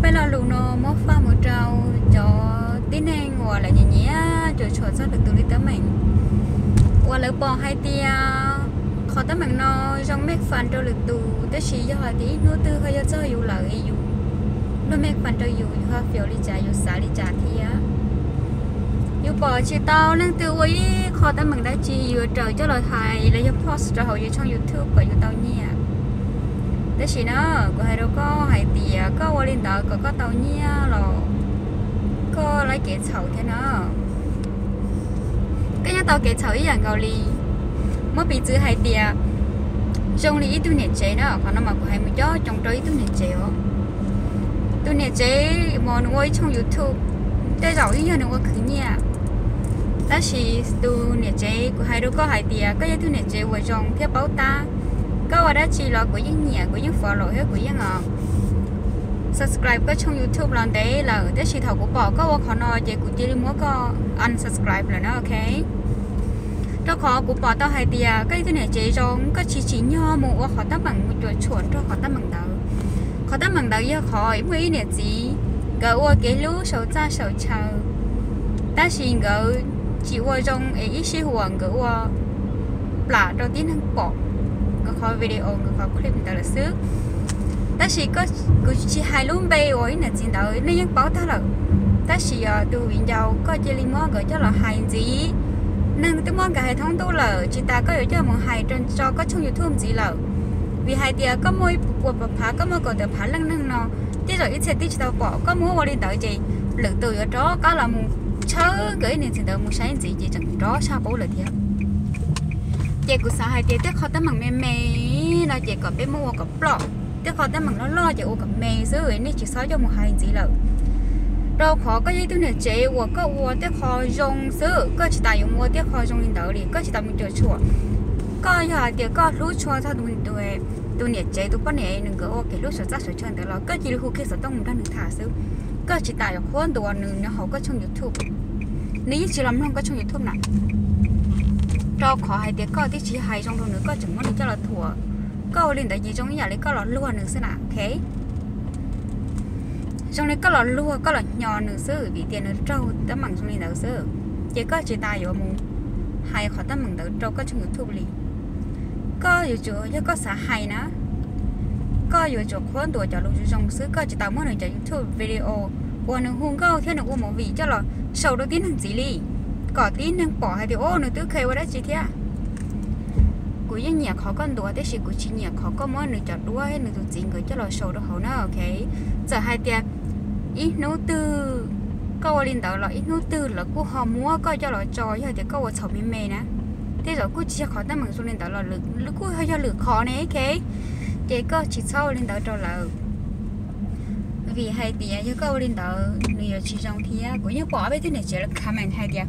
Peb lo lus no muab faj mus rau cov tib neeg uas lawv nyiam nyiam cuam tshuam txog lwm tus li teeb meem, uas lawv pom hais tias qhov teeb meem no zoo make fun rau lwm tus, tab sis yog hais tias ib hnub twg ho yog txog yus lawm es yus luag make fun rau yus, yus ho feel li cas, yus xav li cas thiab. Yus pom tsis tau leej twg ua ib qho teeb meem dab tsi yus raws coj los hais los yog post rau hauv yus tshooj YouTube kom yus tau nyiaj. Tab sis na, kuv hais rau koj hais tias koj ua li ntawd kom koj tau nyiaj los koj laib kev txhaum thiab na. Koj nyob tau kev txhaum ib yam nkaus li, muab piv txwv hais tias zoo li ib tug niam tsev na, qhov no mas kuv hais mus cob coob rau ib tug niam tsev os. Tus niam tsev mas nws ua ib tshooj YouTube, tej zaum yeej yog nws ua khwv nyiaj, tab sis tus niam tsev, kuv hais rau koj hais tias koj yog tug niam tsev uas zoo thiab paub tab, koj ua dab tsi los kuv yeej nyiam, kuv yeej follow thiab kuv yeej subscribe koj tshooj YouTube los ntev lawm, tab sis thaum kuv pom koj ua qhov no ces kuv cia li muab koj unsubscribe lawm na, ok. Rau qhov kuv pom tau hais tias koj yog tug niam tsev zoo, koj tsis tsim nyog mus ua qhov teeb meem mus cuam tshuam nrog qhov teeb meem ntawd. Qhov teeb meem ntawd yog qhov muaj ib niam txiv, nkawd ua kev hlub saum txaj saum chaw, tab sis nkawd tsis ua zoo es ib sij huam nkawd ua plam rau tib neeg pom nkawd qhov video, nkawd qhov clip ntawd lawm xwb. Tab sis kuv tsis hais lub npe uas ib niam txiv ntawd nej yeej paub tag lawm, tab sis tus viv ncaus koj cia li muab nkawd coj los hais ntxiv. Neeg twb muab nkawd hais thoob ntuj lawm, tsis tas koj yuav coj mus hais rau tso koj tshooj YouTube ntxiv lawm, vim hais tias koj muaj ib puas phav, koj muaj kaum tawm phav leej neeg no, tej zaum ib txhia twb tsis tau pom, koj muab ua li ntawd ces lwm tus yuav rov qab los mus tshawb nkawd ib niam txiv ntawd mus saib ntxiv ces tseem rov saj qub lawm thiab. Ces kuv xav hais tias tej qho teeb meem me me no ces kom peb muab ua kom ploj, tej qho teeb meem loj loj ces ua kom me xwb, nej tsis txhob coj mus hais ntxiv lawm. Rau qhov koj yog ib tug niam tsev uas koj ua tej qho zoo xwb, koj tsis tas yuav mus ua tej qho zoo li ntawd li, koj tsis tas mus cuam tshuam. Koj yog hais tias koj hlub tshua txog tus, tus niam tsev, tus poj niam nws nkawd ua kev hlub saum txaj saum chaw ntawd los koj cia li hu kiag xov tooj mus nrog nws tham xwb, koj tsis tas yuav qhuab ntuas nws nyob hauv koj tshooj YouTube. Nws yeej tsis los mloog koj tshooj YouTube na, rau qhov hais tias koj twb tsis hais zoo rau nws, koj tseem muab nws coj los thuam. Koj ua li ntawd ces zoo ib yam li koj los luag nws xwb na, ok. Zoo li koj los luag, koj los hnyos nws xwb, vim tias nws raug teeb meem zoo li ntawd xwb. Ces koj tsis tas yuav mus hais qhov teeb meem ntawd rau koj tshooj YouTube li. Koj yuav tsum, yog koj xav hais na, koj yuav tsum qhuab ntuas cov lus zoo zoo xwb, koj tsis tas muab nws cov YouTube video uas nws hu nkauj thiab nws ua movie coj los show rau tib neeg ntxiv li, kom tib neeg pom hais tias, o, nws twb kheev ua dab tsi thiab. Kuv yeej nyiam qhov koj ntuas, tiam sis kuv tsis nyiam qhov koj muab nws cov duab thiab nws tus txiv nkawd coj los show rau hauv na, ok. Txawm hais tias ib hnub twg koj ua li ntawd los ib hnub twg lawv kuj ho muab koj coj los tso, yog tias koj ua txhaum me me na. Tej zaum kuj tsis yog qhov teeb meem zoo li ntawd los kuj yog lwm qhov ne, ok. Ces koj tsis txhob ua li ntawd rau lawv, vim hais tias yog koj ua li ntawd nws yuav tsis zoo thiab. Kuv yeej pom ob peb tug niam tsev lawv comment hais tias,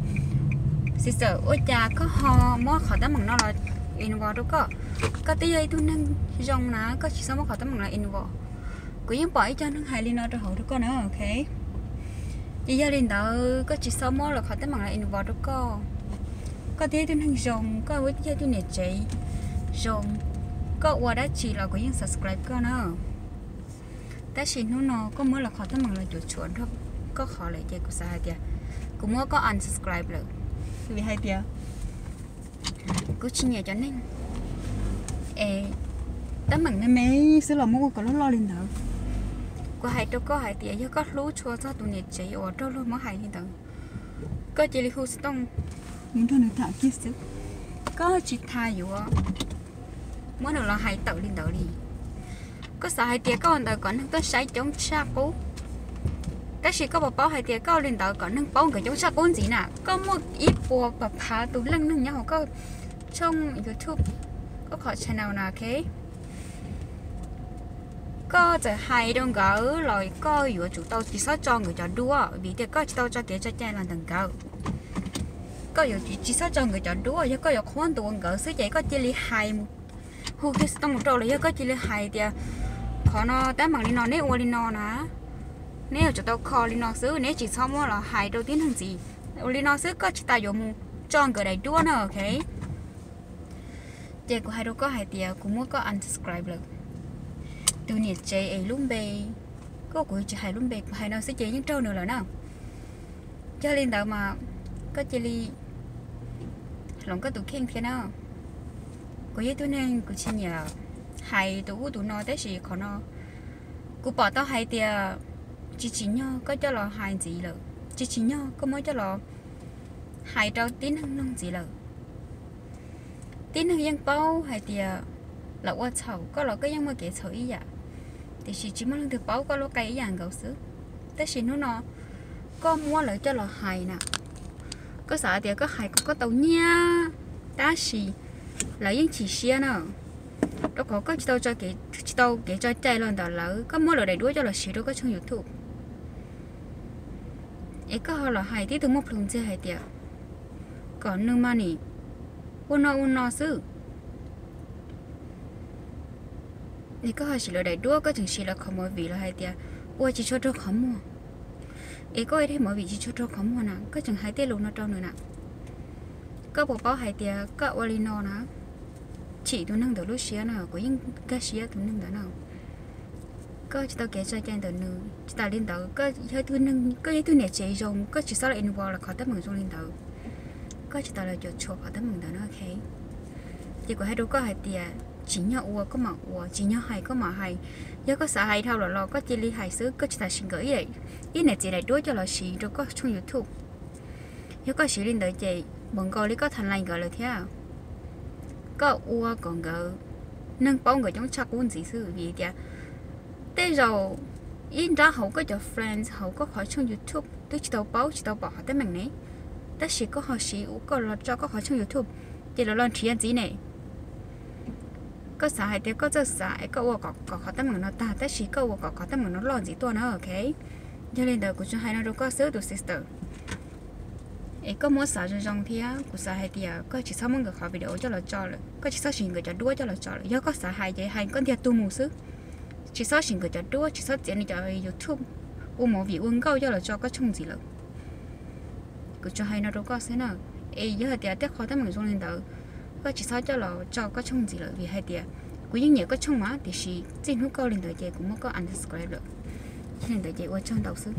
sister, ua cas koj ho muab qhov teeb meem no los involve rau koj? Koj twb yog ib tug neeg zoo na, koj tsis txhob muab qhov teeb meem los involve. Kuv yeej pom ib co neeg hais li no rau hauv rau koj na, ok. Ces yog li ntawd koj tsis txhob muab lawv qhov teeb meem los involve rau koj. Koj twb yog ib tug neeg zoo, koj twb yog ib tug niam tsev zoo, koj ua dab tsi los kuv yeej subscribe koj na. Tab sis hnub no koj muab lawv qhov teeb meem los cuam tshuam nrog koj qhov lawm ces kuv xav hais tias kuv muab koj unsubscribe lawm, vim hais tias kuv tsis nyiam cov neeg es teeb meem me me xwb los muab ua kom loj loj li ntawd. Kuv hais rau koj hais tias yog koj hlub tshua txog tus niam tsev uas raug luag muab hais li ntawd, koj cia li hu xov tooj mus nrog nws tham kiag xwb. Koj tsis tas yuav muab nws los hais tawm li ntawd li. Koj xav hais tias koj ua ntawd kom neeg tuaj saib coob tshaj qub, tab sis koj puas paub hais tias koj ua li ntawd kom neeg paub nkawd coob tshaj qub ntxiv na? Koj muaj ib puas phav tus leej neeg nyob hauv koj tshooj YouTube, koj qhov channel na, ok. Koj txawm hais rau nkawd los koj yuav tsum tau tsis txhob tso nkawd cov duab, vim tias koj tsis tau tso kev tso cai los ntawm nkawd. Koj yuav tsis txhob tso nkawd cov duab, yog koj yuav qhuab ntuas nkawd xwb ces koj cia li hais mus, hu kiag xov tooj mus rau los yog koj cia li hais tias qhov no teeb meem li no neb ua li no na, neb yuav tsum tau kho li no xwb, neb tsis txhob muab los hais rau tib neeg ntxiv. Ua li no xwb, koj tsis tas yuav mus tso nkawd daim duab na, ok. Ces kuv hais rau koj hais tias kuv muab koj unsubscribe lawm. Tus niam tsev es lub npe Koj, kuv tsis hais lub npe, kuv hais no xwb ces yeej raug nws lawm na. Yog li ntawd mas koj cia li hloov koj tus kheej thiab na. Kuv yog ib tug neeg kuv tsis nyiam hais tus ub tus no, tab sis qhov no kuv pom tau hais tias tsis tsim nyog koj coj los hais ntxiv lawm, tsis tsim nyog koj muab coj los hais rau tib neeg mloog ntxiv lawm. Tib neeg yeej paub hais tias lawv ua txhaum, koj los koj yeej muaj kev txhaum ib yam, tiam sis tsis muaj leej twg paub koj lub qe ib yam nkaus xwb. Tab sis hnub no koj muab lawv coj los hais na, koj xav tias koj hais kom koj tau nyiaj, tab sis lawv yeej chim siab na, rau qhov koj tsis tau tso kev, tsis tau kev tso cai los ntawm lawv, koj muab lawv daim duab coj los siv rau koj tshooj YouTube. Es koj ho los hais tib tug muaj plhus ntxiag hais tias kom nws mas nim ua no ua no xwb. Es koj ho siv lawv daim duab, koj tseem siv lawv qhov movie los hais tias ua tsis tshua raug qhov muag. Es koj ua tej movie tsis tshua raug qhov muag na, koj tseem hais tej lus no rau nws na. Koj puas paub hais tias koj ua li no na, chim tus neeg ntawd lub siab na, kuv yeej nkag siab tus neeg ntawd na. Koj tsis tau kev tso cai ntawm nws, tsis tas li ntawd koj yog ib tug niam tsev zoo, koj tsis txhob los involve lawv qhov teeb meem zoo li ntawd. Koj tsis tas los cuam tshuam qhov teeb meem ntawd no, ok? Ces kuv hais rau koj hais tias tsim nyog ua koj mam ua, tsim nyog hais koj mam hais. Yog koj xav hais dhau lawm los koj cia li hais xwb, koj tsis tas siv nkawd ib niam txiv daim duab coj los siv rau koj tshooj YouTube. Yog koj siv li ntawd ces npaum nkaus li koj tham lais nkawd lawm thiab. Koj ua kom nkawd, neeg paub nkawd coob tshaj qub ntxiv xwb, vim tias tej zaum ib nrab hauv koj cov friends hauv koj qhov tshooj YouTube twb tsis tau paub tsis tau pom qhov teeb meem ne, tab sis koj ho siv koj los tso koj qhov tshooj YouTube, ces lawv los nrhiav ntxiv ne. Koj xav hais tias koj txawj xav es koj ua kom qhov teeb meem no tag, tab sis koj ua kom qhov teeb meem no loj ntxiv tuaj na, ok? Yog li ntawd kuv tsuas hais no rau koj xwb tus sister. Es koj muab xav zoo zoo thiab, kuv xav hais tias koj tsis txhob muab nkawd qhov video coj los tso lawm, koj tsis txhob siv nkawd cov duab coj los tso lawm. Yog koj xav hais ces hais koj ntiag tug mus xwb, tsis txhob siv nkawd cov duab, tsis txhob txiav nws cov YouTube ua movie ua nkauj coj los tso koj tshooj ntxiv lawm. Kuv tsuas hais no rau koj xwb na. Es yog hais tias tej qhov teeb meem zoo li ntawd, koj tsis txhob coj los tso koj tshooj ntxiv lawm, vim hais tias kuv yeej nyiam koj tshooj mas, tiam sis txij hnub koj ua li ntawd ces kuv muab koj unsubscribe lawm. Yog li ntawd ces ua tsaug ntau xwb.